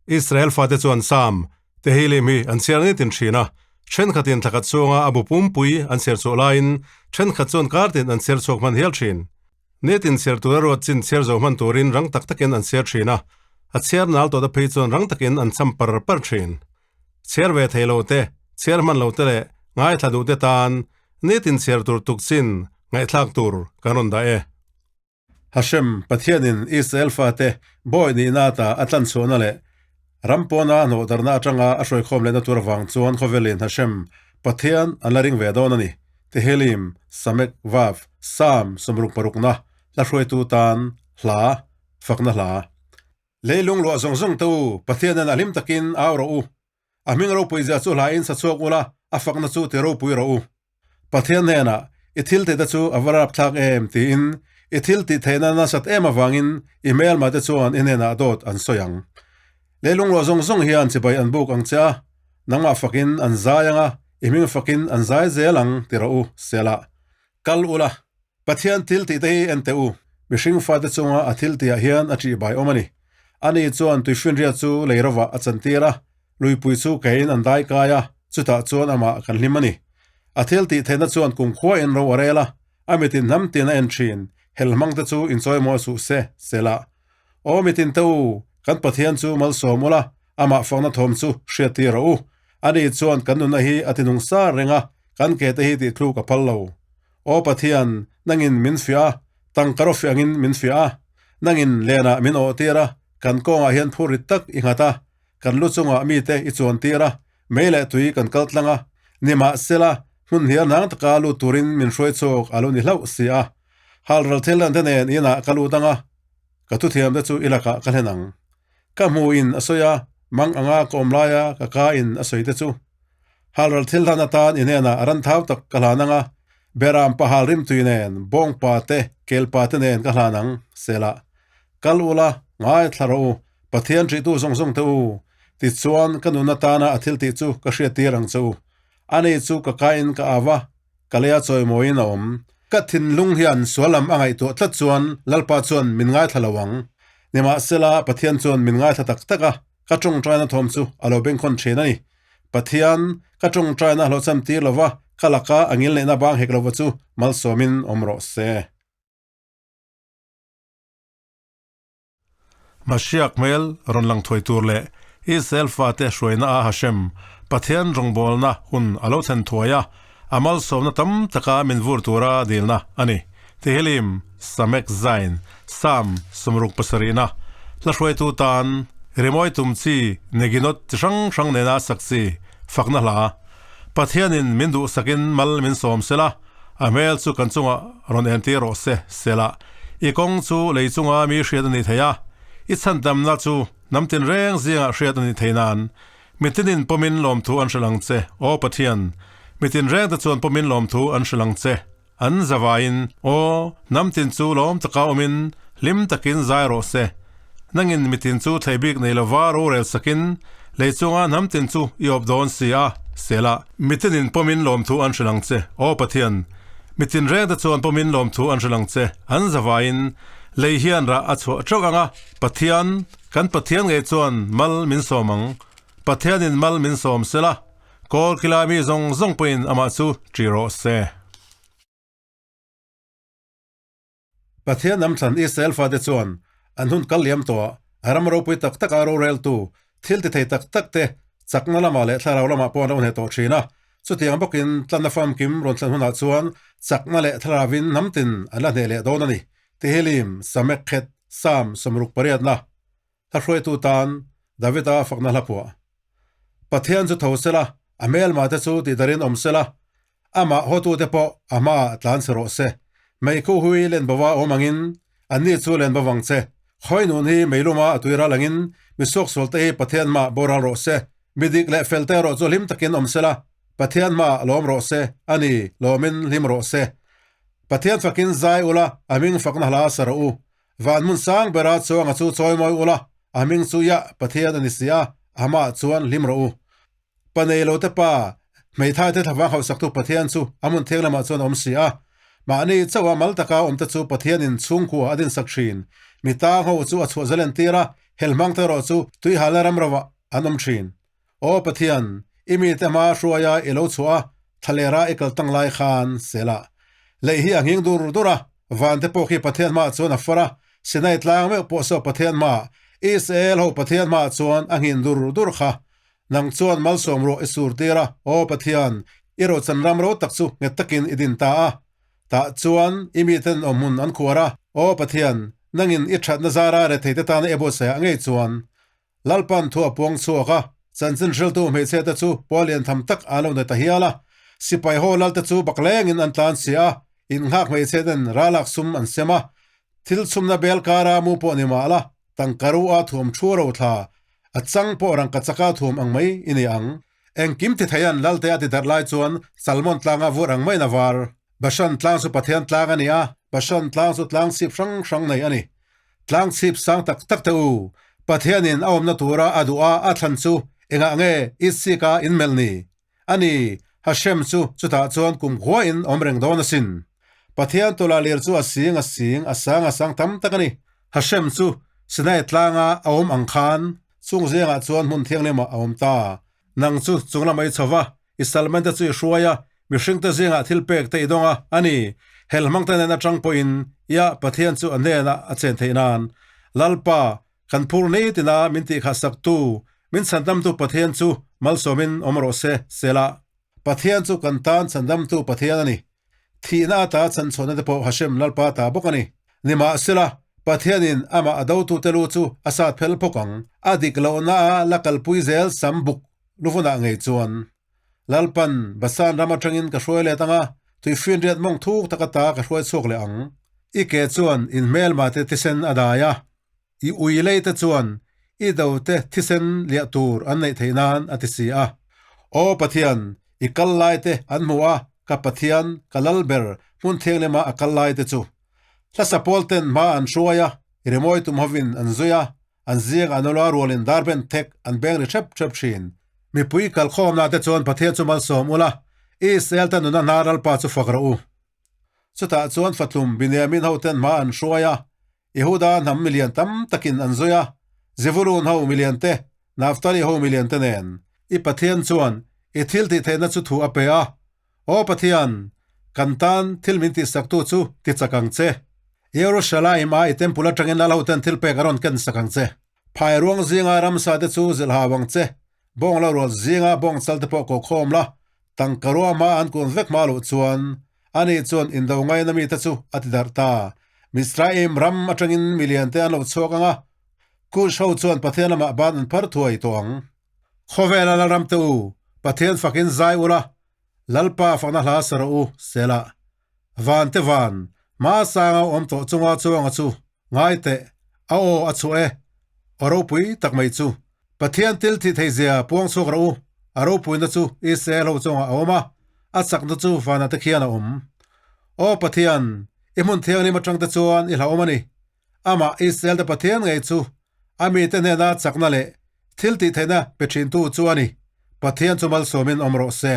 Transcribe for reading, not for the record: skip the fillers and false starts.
Israel fate chuan Sam, Tehillim hi an chhiar nitin thin a, thenkhatin thlakhat chhunga a bu pumpui an chhiar chhuah laiin thenkhat chuan kartin an chhiar chhuak hman hial thin. Nitin chhiar tura ruat chin chhiar zo hman turin rang tak takin an chhiar thin a, a chhiar nal tawhte phei chuan rang takin an cham par par thin. Chhiar ve thei lo te, chhiar hman lo te leh ngaithla duh te tan nitin chhiar tur tuk chin ngaihthlak tur kan rawn dah e. Hashem, Pathianin Israel fate bawi nihna ata a tlanchhuahna leh ram pawna hnawhdarhna atanga a hruaikhawm lehna tur avang chuan khawvelin Hashem, Pathian an la ring ve dawn a ni. Tehillim, Samek, Vav, Psalm sawmruk parukna, hla hruaitu tan hla, fakna hla. Leilung luah zawng zawng te u, Pathianin a hlim takin au rawh u. A hming ropui zia chu hlain sa chhuak ula, a fakna chu ti ropui rawh u. Pathian hnenah, I thil tihte chu a va rapthlak em? tiin i thil tih theihna nasat em avangin i hmelmahte chuan i hnenah dawt an sawi ang. Leilung ruah zawng zawng hian chibai an buk ang che a, nangmah fakin an zai ang a, i hming fakin an zai zel ang ti rawh u, Selah. Kal ula, Pathian thil tihte hi en teh u. Mihring fate chunga a thil tihah hian a ṭihbai awm a ni. Ani chuan tuifinriat chu lei rovah a chantir a, luipui chu keiin an dai kai a, chutah chuan amah kan hlim a ni. A thil tih theihna chuan kumkhua in ro a rel a, a mitin hnam tin a en ṭhin, hel hmangte chu inchawimawi suh se, Selah. Aw mitin te u, kan Pathian chu malsawm ula, amah fakna thawm chu hriattir rawh u. Ani chuan kan nunna hi a tinung sar reng a, kan ke te hi tihthluk a phal lo. Aw Pathian, nangin min fiah a, tangka rawh fiah angin min fiah a. Nangin lenah min awh tir a, kan kawngah hian phur rit tak i nghat a, kan lu chungah mite i chuan tir a, mei leh tui kan kal tlang a. Nimahsela, hmun hnial hnang taka lut turin min hruai chhuak a lo ni hlauh si a. Halral thil dan te nen inah ka lut ang a, ka thuthiam te chu i lakah ka hlen ang. Ka hmuhin a sawi a, mang anga ka awm laia ka ka in a sawi te chu. Halral thil hlan atan i hnenah a ran thau tak ka hlan ang a, Beram pahal rimtui nen, bawngpa te, kelpa te nen ka hlan ang, Selah. Kal ula, ngaithla rawh u, Pathian ṭihtu zawng zawng te u, tichuan ka nun atana a thil tih chu ka hriattir ang che u. Ani chu ka kain ka au a, ka leia chawimawiin a awm. Ka thinlung hian sual lam a ngaihtuah tlat chuan Lalpa chuan min ngaithla lo ang. Nimahsela, Pathian chuan min ngaithla tak tak a, ka tawngtaina thawm chu a lo bengkhawn thin a ni. Pathian, ka tawngtaina hlawhchham tir lova, ka laka a ngilneihna bang hek lova chu malsawmin awm rawh se. Mashiach hmel rawn lang thuai tur leh Israel fate hruaina a Hashem, Pathian rawngbawlna hun a lo thlen thuai a, a malsawmna tam taka min vur tura dilna a ni. Tehillim, Samek Zain, Psalm 77, Hla hruaitu tan rimawi tum chi Neginot chi hrang hrang nena sak chi fakna hla. Pathianin min duhsakin mal min sawm sela, A hmel chu kan chungah rawn entir rawh se, Selah. I kawng chu lei chunga mi hriat a nih thei a, i chhandamna chu hnam tinreng zingah hriat a nih thei nan. Mi tinin pawmin lawmthu an hrilh ang che, Aw Pathian, mi tinrengte chuan pawmin lawmthu an hrilh ang che. An zavaiin, Aw, hnam tin chu lawm taka awmin hlim takin zai rawh se. Nangin mi tin chu thlei bik nei lova rorel sakin lei chunga hnam tin chu i awp dawn si a, Selah. Mi tinin pawmin lawmthu an hrilh ang che, Aw Pathian. Mi tinrengte chuan pawmin lawmthu an hrilh ang che, an zavaiin lei hian rah a chhuah teuh ang a, Pathian, kan Pathian ngei chuan mal min sawm ang. Pathianin mal min sawm sela, kawl khilai mi zawng zawng pawhin amah chu ṭih rawh se. Pathian hnam thlan Israel fate chuan an hun kal liam tawh a, a ram ropui tak taka roreltu thil ti thei tak tak te chakna lamah leh thlarau lamah pawh an lo hneh tawh thin a. Chutiang bawkin tlanna famkim rawn thlen hunah chuan chakna leh thlaravin hnam tin an la hneh leh dawn a ni. Tehillim, Samek Khet, Psalm 68 Hla hruaitu tan Davida fakna hla phuah. Pathian chu tho sela, a hmelma te chu tihdarin awm sela, amah hawtute pawh a hmaah tlan chhe rawh se. Meikhu hui len bova awm angin anni chu len bovang che. Khawi nun hi meiluma a tui ral angin mi suaksualte hi Pathian hmaah boral rawh se. Mi dik leh felte erawh chu hlim takin awm sela, Pathian hmaah lawm rawh se, a ni, lawmin hlim rawh se. Pathian fakin zai ula, a hming fakna hla sa rawh u. Van hmun sang bera chuanga chu chawi mawi ula, a hming chu Yah Pathian a ni si a, a hmaah chuan hlim rawh u. Pa nei lo te pa, hmeithai te thlavang hauhsaktu Pathian chu a hmun thiang lamah chuan a awm si a. Mahni chauha mal taka awm te chu Pathianin chhungkua a dinsak thin. Mi tang ho chu a chhuah zalen tir a, Hel hmangte erawh chu tuihalna ram rovah an awm thin. Aw Pathian, i mite hma hruaia i lo chhuah a, thlalera i kal tang lai khan sela. Lei hi a nghing dur dur a, vante pawh khi Pathian hmaah chuan a far a, Sinai tlang meuh pawh saw Pathian hmaah, Israel ho Pathian hmaah chuan a nghin dur dur kha. Nang chuan malsawm ruah i sur tir a, Aw Pathian, i rochan ram ro tak chu nghet takin i din ta a. Tah chuan i miten awmhmun an khuar a, Aw Pathian, nangin i thatna zara retheite tana i buatsaihah ngei chuan Lalpan thu a puang chhuak a, chanchin hriltu hmeichhia te chu pawl lian tham tak an lo nei ta hial a. Sipai haw lal te chu baklengin an tlan si a, innghak hmeichhia ten ralak sum an sem a. Thil chhumna bel kara mu pawh ni mah la, tangka ru a thuam thu ro thla, a chang pawh rangka chaka thuam ang mai i ni ang. Engkim ti theian Lalte a ti darh lai chuan Salmon tlanga vur ang maiin a var. Bashan tlang chu Pathian tlang a ni a, Bashan tlang chu tlang chhip hrang hrang nei a ni. Tlang chhip sang tak tak teh u, Pathianin a awmna tura a duh a a thlan chu engah nge Isika in melh ni? A ni, Hashem chu chutah chuan kum khuain awm reng dawn asin. Pathian tawla lir chu a sing a sing, a sang a sang tam tak a ni. Hashem chu Sinai tlanga a awm ang khan chung zengah chuan hmun thianghlimah a awm ta. Nang chu chunglam a i chho va, i salman te chu i hruai a, mihring te zingah thil pek te i dawng a, a ni, hel hmang te nen atang pawhin ia Pathian chu a hnenah a chen theih nan. Lalpa, kan phur ni tina min tihkhah saktu, min chhandamtu Pathian chu malsawmin awm rawh se, Selah. Pathian chu kan tan chhandamtu Pathian a ni. Thihna ata chhanchhuahna te pawh Hashem Lalpa ta bawk a ni. Nimahsela, Pathianin amah a dotute lu chu a sat phel phawk ang. A dik lohna a la kalpui zel sam buk luvunah ngei chuan. Lalpan, Basan ram atangin ka hruai let ang a, tuifinriat mawng thuk tak ata ka hruai chhuak leh ang. I ke chuan in hmelma te thisen a dai a, i ui lei te chuan i do te thisen liah tur an neih theih nan a ti si a. Aw Pathian, i kal lai te an hmu a, ka Pathian, ka lal ber, hmun thianglima a kal lai te chu. Hlasa pawl ten hma an hruai a, rimawi tum hovin an zui a, an zingah an awla rualin darben thek an beng ri hrep hrep thin. Mipui kalkhawmna te chuan Pathian chu malsawm ula, Israel te nuna hna ralpa chu fak rawh u. Chutah chuan Fatlum Binyamin hoten hma an hruai a, Yehuda hnam milian tam takin an zui a, Zevulun ho milian te, Naftali ho milian te nen. I Pathian chuan i thil tih theihna chu thu a pe a, Aw Pathian, kan tan thil min tihsaktu chu ti chak ang che. Jerusalem a i temple atangin lal hoten thil pek a rawn ken sak ang che. Phai ruang zinga ramsa te chu zilh hau ang che, bawng lo rual zinga bawng chal te pawh kokhawm la, tangka rua hma an kun vek hma loh chuan ani chuan indo ngaina mite chu a ti darh ta. Mizraim ram atangin milian te an lo chhuak ang a, Kush ho chuan Pathian lamah ban an phar thuai tawh ang. Khawvela Lalram te u, Pathian fakin zai ula, Lalpa fakna hla sa rawh u, Selah. Van te van, hma sanga awm tawh chunga chuanga chu, ngai teh, a aw a chhuah e, aw ropui tak mai chu. Pathian thil thih theihzia puang chhuak rawh u, a ropuina chu Israel ho chungah a awm a, a chakna chu vanah te khian a awm. Aw Pathian, i hmun thianghlim atang te chuan i hlauhawm a ni. Amah Israel te Pathian ngei chu a mite hnena chakna leh thil tih theihna pe thintu chu a ni. Pathian chu malsawmin awm rawh se.